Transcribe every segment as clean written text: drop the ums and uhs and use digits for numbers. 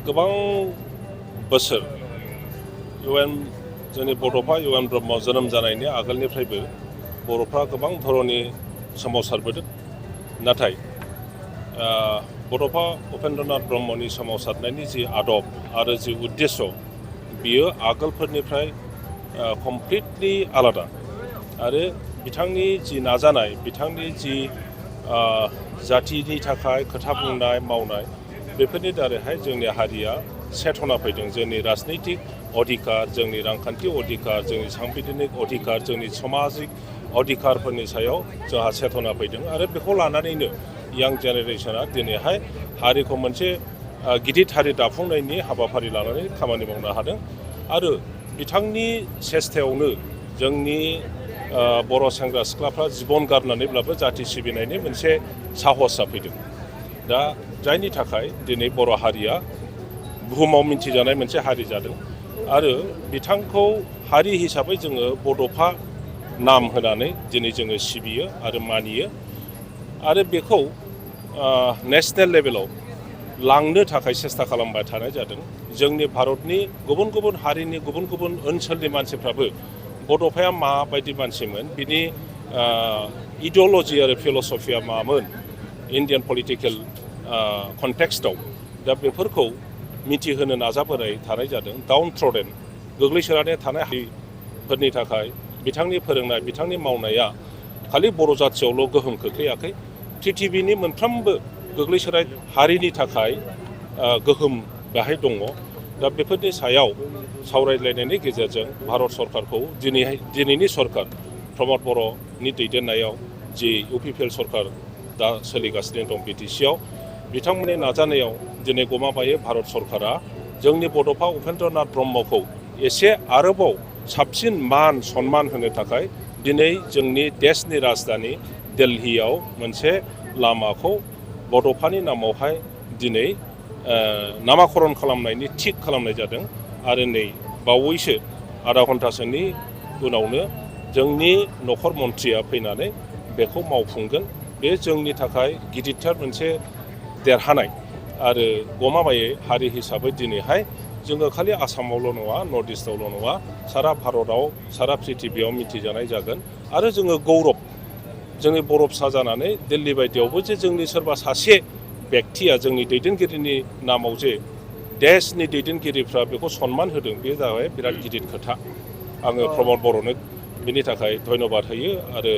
गोबां बोसोर जोंनि बड'फा इउएन ब्रह्म जोनोम जानायनि आगोलनिफ्रायबो बर'फ्रा गोबां धरननि सोमावसारबोदों। नाथाय बड'फा उपेन्द्रनाथ ब्रह्मनि सोमावसारनायनि जि आदब आरो जि उद्देश्य बियो आगोलफोरनिफ्राय कमप्लिटलि आलादा आरो बिथांनि जि नाजानाय बिथांनि जि जातिनि थाखाय खोथा बुंनाय मावनाय बेफोरनि दारैहाय जोंनि हारिया सेथना फैदों। जोंनि राजनैतिक अधिकार, जोंनि रांखान्थि अधिकार, जोंनि सांबिधानिक अधिकार, जोंनि समाजिक अधिकारफोरनि सायाव जोंहा सेथना फैदों आरो बेखौ लानानैनो यां जेनेरेशना दिनैहाय हारिखौ मोनसे गिदिर हारि दाफुंनायनि हाबाफारि लानानै खामानि मावनो हादों आरो बिथांनि सेस्थायावनो जोंनि बर' सेंग्रा सिख्लाफ्रा जिबन गारनानैब्लाबो जाति सिबिनायनि मोनसे साहसआ फैदों। दा जायनि थाखाय दिनै बर' हारिया बुहुमाव मिन्थिजानाय मोनसे हारि जादों आरो बिथांखौ हारि हिसाबै जोङो बड'फा नाम होनानै दिनै जोङो सिबियो आरो मानियो आरो बेखौ नेसनेल लेभेलाव लांनो थाखाय सेस्था खालामबाय थानाय जादों। जोंनि भारतनि गुबुन गुबुन हारिनि गुबुन गुबुन ओनसोलनि मानसिफ्राबो बड'फाया माबायदि मानसिमोन, बिनि इडिअल'जि आरो फिल'सफिया मामोन इन्डियान पलिटिकेल कन्टेक्स्टआव, दा बेफोरखौ मिथिहोनो नाजाबोनाय थानाय जादों। डाउन थ्रडेन गोग्लैसोनानै थानाय हारिफोरनि थाखाय बिथांनि फोरोंनाय बिथांनि मावनाया खालि बर' जाथियावल' गोहोम खोख्लैयाखै, पृथिबिनि मोनफ्रोमबो गोग्लैसोनाय हारिनि थाखाय गोहोम बेहाय दङ। दा बेफोरनि सायाव सावरायलायनायनि गेजेरजों भारत सरकारखौ दिनैनि सरकार प्रमद बर'नि दैदेननायाव जि इउपिपिएल सरकार दा सोलिगासिनो दं बिटिसिआव, बिथांमोननि नाजानायाव दिनै गमामायै भारत सरकारा जोंनि बड'फा उपेन्द्रनाथ ब्रह्मखौ एसे आरोबाव साबसिन मान सन्मान होनो थाखाय दिनै जोंनि देशनि राजधानि दिल्लीयाव मोनसे लामाखौ बड'फानि नामावहाय दिनै नामाकरन खालामनायनि थिग खालामनाय जादों आरो नै बावैसो आधा घन्टासोनि उनावनो जोंनि नखर मन्थ्रिया फैनानै बेखौ मावफुंगोन। बे जोंनि थाखाय गिदिरथार मोनसे देरहानाय आरो गमामायै हारि हिसाबै दिनैहाय जोङो खालि आसामावल' नङा, नर्थ इस्टआवल' नङा, सारा भारतआव सारा पृथिबियाव मिथिजानाय जागोन आरो जोङो गौरब जोंनि बर' फिसा जानानै दिल्ली बायदियावबो जे जोंनि सोरबा सासे बेक्तिया जोंनि दैदेनगिरिनि नामाव जे देशनि दैदेनगिरिफ्रा बेखौ सन्मान होदों, बे जाबाय बिराद गिदिर खोथा। आङो प्रमद बर'नो बिनि थाखाय धन्यबाद होयो आरो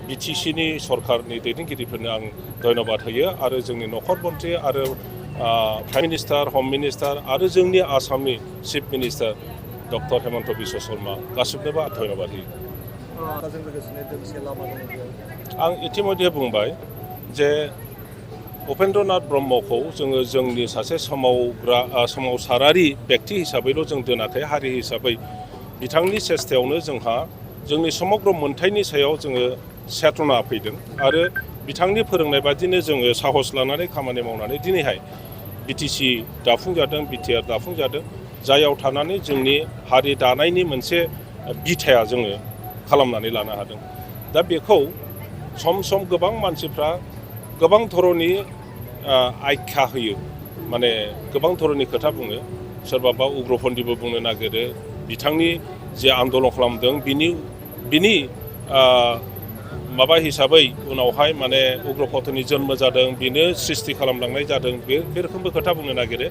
बिटिसिनि सरकारनि दैदेनगिरिफोरनो आं धन्यबाद होयो आरो जोंनि नखर मन्थ्रि आरो प्राइम मिनिस्टार, हम मिनिस्टार आरो जोंनि आसामनि chief minister doctor Himanta Biswa Sarma गासिबनोबो धन्यबाद होयो। आं इतिमध्ये बुंबाय जे उपेन्द्रनाथ ब्रह्मखौ जोङो जोंनि सासे सोमावसारारि बेक्ति हिसाबैल' जों दोनाखै, हारि हिसाबै बिथांनि सेस्थायावनो जोंहा जोंनि समग्र मोन्थाइनि सायाव जोङो सेथना फैदों आरो बिथांनि फोरोंनाय बादिनो जोङो साहस लानानै खामानि मावनानै दिनैहाय बिटिसि दाफुंजादों, बिटिआर दाफुंजादों, जायाव थानानै जोंनि हारि दानायनि मोनसे बिथाया जोङो खालामनानै लानो हादों। दा बेखौ सम सम गोबां मानसिफ्रा गोबां धरननि आख्या होयो, माने गोबां धरननि खोथा बुङो। सोरबाबा उग्रपन्थीबो बुंनो नागिरो, बिथांनि जे आन्दलन खालामदों बिनि माबा हिसाबै उनावहाय माने उग्रपन्थीनि जन्म जादों, बेनो सृष्टि खालामलांनाय जादों, बे रोखोमबो खोथा बुंनो नागिरो।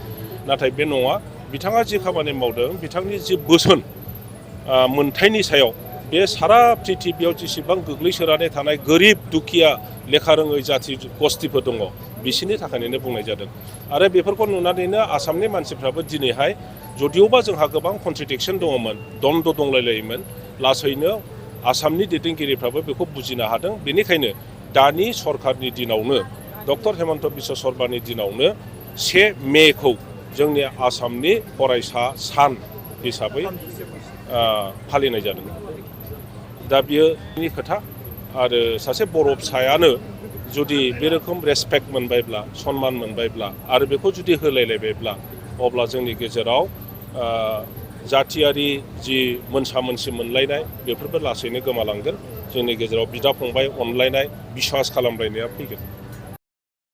नाथाय बे नङा, बिथाङा जि खामानि मावदों, बिथांनि जि बोसोन मोन्थाइनि सायाव बे सारा पृथिबियाव जेसेबां गोग्लैसोनानै थानाय गोरिब दुखिया लेखा रोङै जाथि गस्थिफोर दङ, बिसोरनि थाखायनो बुंनाय जादों। आरो बेफोरखौ नुनानैनो आसामनि मानसिफ्राबो दिनैहाय जदिअबा जोंहा गोबां कन्ट्रडिक्सन दङमोन, द्वन्द्व दंलायलायोमोन, लासैनो आसामनि दैदेनगिरिफ्राबो बेखौ बुजिनो हादों। बेनिखायनो दानि सरकारनि दिनावनो डक्टर हेमन्त बिश्व शर्मानि दिनावनो 1 मेखौ जोंनि आसामनि फरायसा सान हिसाबै फालिनाय जादों। दा बियोनि खोथा आरो सासे बर' फिसायानो जुदि बे रोखोम रेसपेक्ट मोनबायब्ला, सन्मान मोनबायब्ला आरो बेखौ जुदि होलायलायबायब्ला, अब्ला जोंनि गेजेराव जातियारि जि मोनसा मोनसि मोनलायनाय बेफोरबो लासैनो गोमालांगोन। जोंनि गेजेराव बिदा फंबाय अनलायनाय, बिश्वास खालामलायनाया फैगोन।